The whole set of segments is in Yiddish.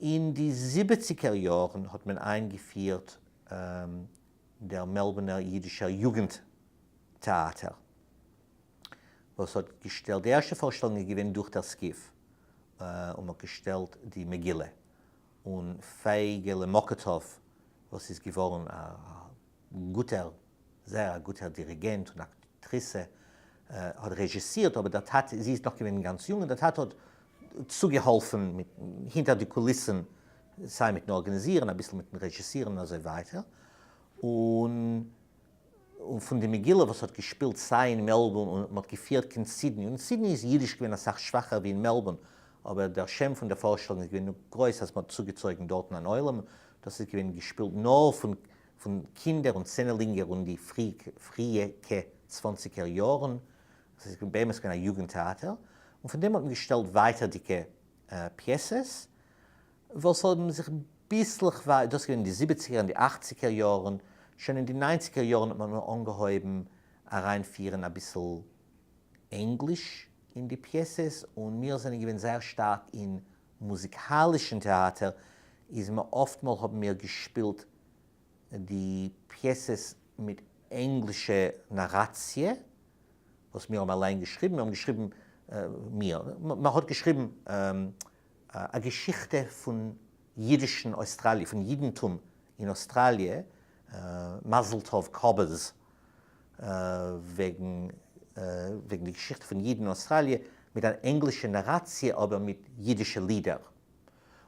אין די זיבעציגער יארן האט מען איינגעפירט דער מעלבורנער אידישער יוגנט טעאטער, וואס האט געשטעלט, די ערשטע פארשטעלונג איז געווען דורך דער סקיף, און מען האט געשטעלט די מגילה, און פייגעלע מאקאטאוו וואס איז געווארן א גוטער, זייער א גוטער דיריגענט און אקטריסע, האט רעזשיסירט, אבער דער טאטע, זי איז נאך געווען גאנץ יונג, און דער טאטע האט צוגעהאלפן מיט הינטער די קוליסן, סיי מיטן ארגאניזירן, אביסל מיטן רעזשיסירן און אזוי ווייטער, און און פון די מגילה וואס האט געשפילט סיי אין מעלבורן און מ'האט געפירט קיין סידני, און סידני איז אידיש געווען אסאך שוואכער ווי אין מעלבורן, אבער דער שם פון דער פארשטעלונג איז געווען גענוג גרויס אז מ'האט צוגעצויגן דארטן אן עולם, דאס איז געווען געשפילט נאר פון פון קינדער און צענערלינגער און די פריע כ צוואנציגער יארן, עס איז באמת געווען א יוגנט טעאטער, און פון דעם האט מען געשטעלט ווייטערדיגע פיעסעס וואס האבן זיך ביסלעכווייז, דאס איז געווען אין די זיבעציגער און די אכציגער יארן, שוין אין די ניינציגער יארן האט מען אנגעהויבן אריינפירן אביסל ענגליש אין די פיעסעס, און מיר זענען געווען זייער שטארק אין מוזיקאלישן טעאטער, איז מיר אפטמאל האבן מיר געשפילט די פיעסעס מיט ענגלישע נאראציע, וואס מיר האבן אליין געשריבן, מיר האבן געשריבן, מיר, מען האט געשריבן א געשיכטע פון אידישן אויסטראליע, פון אידנטום אין אויסטראליע, מזל טוב קאבעז, וועגן וועגן די געשיכטע פון אידן אין אויסטראליע, מיט אן ענגלישע נאראציע אבער מיט אידישע לידער.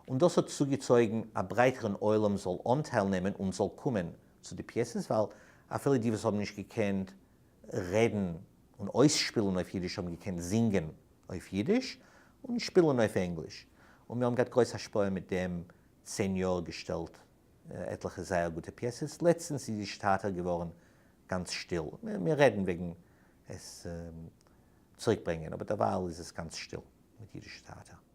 און דאס האט צוגעצויגן א ברייטערן עולם זאל אנטייל נעמען און זאל קומען צו די פיעסעס, ווייל אפילו די וואס האבן נישט געקענט רעדן און אויסשפילן אויף אידיש האבן געקענט זינגען אויף אידיש און שפילן אויף ענגליש, און מיר האבן געהאט גרויס השפעה מיט דעם צען יאר געשטעלט עטליכע זייער גוטע פיעסעס, לעצטנס איז די טעאטער געווארן גאנץ שטיל, מיר רעדן וועגן עס צוריקברענגען אבער דערווייל איז עס גאנץ שטיל מיט אידישע טעאטער.